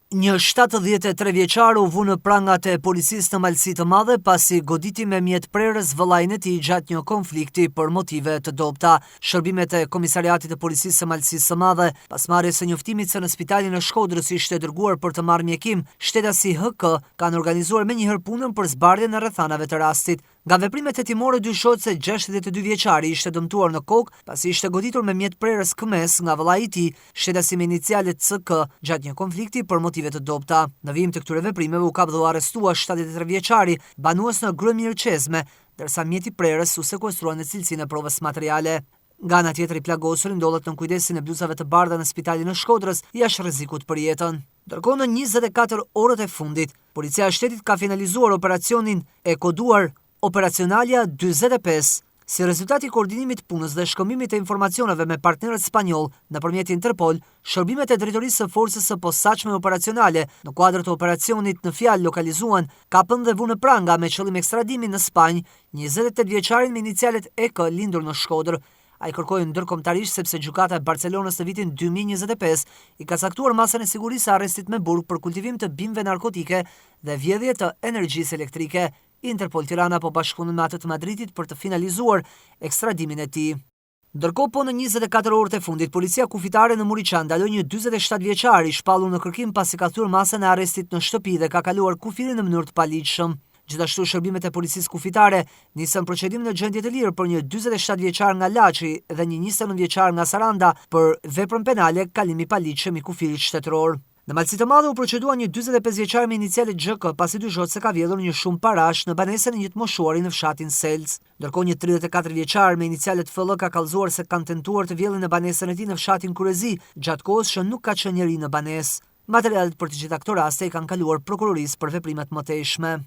Një 73 vjeçar u vu në prangat e policisë në Malësi të Madhe pasi goditi me mjet prerës vëllain e tij gjatë një konflikti për motive të dobëta. Shërbimet e Komisariatit të Policisë së Malësisë së Madhe, pas marrjes së njoftimit se në spitalin e Shkodrës ishte dërguar për të marrë mjekim, shtetasi HK, kanë organizuar menjëherë punën për zbardhjen e rrethanave të rastit. Nga veprimet hetimore dyshohet se 62 vjeçari ishte dëmtuar në kokë pasi ishte goditur me mjet prerës këmesë nga vëllai i tij, shtetasi me inicialet CK, gjatë një konflikti për motive të dobëta. Në vijim të këtyre veprimeve u kap dhe u arrestua 73 vjeçari, banues në Grëmirë Çezme, ndërsa mjeti prerës u sekuestrua në cilësinë e provës materiale. Nga ana tjetër i plagosuri ndodhet në kujdesin e bluzave të bardha në spitalin e Shkodrës, jashtë rrezikut për jetën. Ndërkohë në 24 orët e fundit, Policia e Shtetit ka finalizuar operacionin e koduar Operacionalja 45, si rezultat i koordinimit të punës dhe shkëmbimit të informacioneve me partnerët spanjoll nëpërmjet Interpol, shërbimet e Drejtorisë së Forcës së Posaçme Operacionale në kuadër të operacionit në fjalë lokalizuan, kapën dhe vunë në pranga me qëllim ekstradimin në Spanjë 28 vjeçarin me inicialet EK lindur në Shkodër. Ai kërkohej ndërkombëtarisht sepse gjykata e Barcelonës në vitin 2025 i ka caktuar masën e sigurisë së arrestit me burg për kultivim të bimëve narkotike dhe vjedhje të energjisë elektrike. Interpol Tirana po bashkëpunon me atë të Madridit për të finalizuar ekstradimin e tij. Ndërkohë po në 24 orët e fundit, policia kufitare në Muriqan ndaloi një 47 vjeçar i shpallur në kërkim pasi ka thyer masën e arrestit në shtëpi dhe ka kaluar kufirin në mënyrë të paligjshëm. Gjithashtu shërbimet e policisë kufitare nisën procedimin në gjendje të lirë për një 47 vjeçar nga Laçi dhe një 29 vjeçar nga Saranda për veprën penale kalim i paligjshëm i kufirit shtetëror. Në Malësi të Madhe u procedua një 45 vjeçar me inicialet GK pasi dyshohet se ka vjedhur një shumë parash në banesën e një të moshuari në fshatin Selc. Ndërkohë një 34 vjeçar me inicialet FL ka kallëzuar se kanë tentuar të vjedhin në banesën e tij në fshatin Kryezi, gjatë kohës që nuk ka qenë njeri në banesë. Materialet për të gjitha këto raste i kanë kaluar prokurorisë për veprimet e mëtejshme.